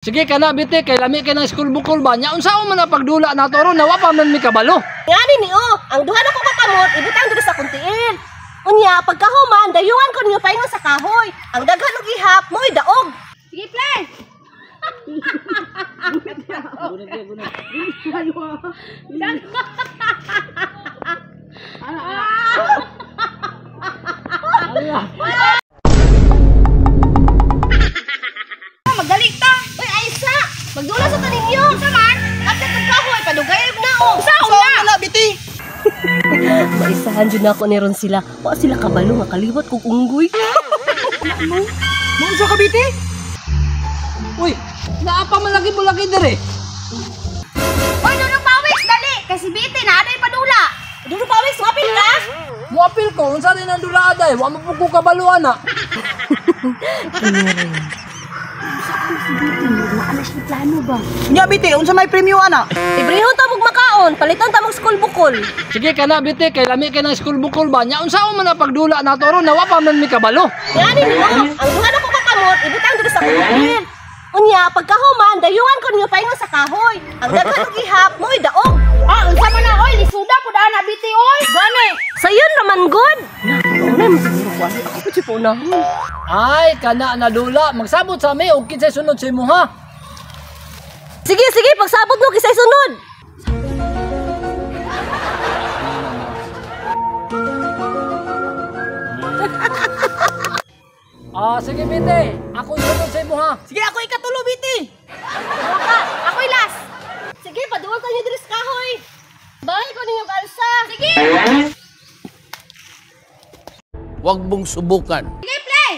Sige kana biti kay lami kay ng school bukol ba nya unsa man ang pagdula nato ron nawa pa man mi kabalo. Ngani ni oh, ang duha na ko kakamot ibutang diri sa kuntiil. Unya pagkahuman dayuhan ko ninyo paingon sa kahoy. Ang daghan og ihap mo'y daog. Sige, play. Magaling ta. Uy, Aisa, magdula sa taninyo. Unsa man? Kapit og kahoy padugay og naog. Sa una. Wala biti. Maisahan jud nako ni ron sila. Wa sila kabalo nga kaliwat kog unggoy. Unsa ka biti? Uy, naa pa man lagi bulagi dire. Uy, Dudong Pawis, dali. Kasi biti na aday padula. Dudong Pawis, mapil ka? Muapil ko unsa din ang dula aday, wa man pud ko kabalo ana. Nya biti, unsa may premyo ana? Librehon ta mog makaon, paliton ta mog school bukol. Sige kana biti kay lami kay ng school bukol ba nya unsa man ang pagdula nato ron nawa pa man mi kabalo. Ngani ni oh, ang duha na ko kakamot ibutang diri sa kuntiil. Unya pagkahuman dayuhan ko ninyo paingon sa kahoy. Ang daghan og ihap mo'y daog. Ah, unsa man na oy, lisuda pud ana biti oy. Gani. Sayon raman gud. Nauna mo siguro ko ako pa jud paunahon. Ay kana na dula, magsabot sa mi og kinsay sunod sa imo ha. Sige, sige, pagsabot mo kisay sunod. Ah, sige biti, ako sunod sa imo ha. Sige, ako ikatulo biti. Waka, Ako'y last. Sige, paduol tayo diri sa kahoy. Bangay ko ninyo alsa. Sige. Huwag mong subukan. Sige, play.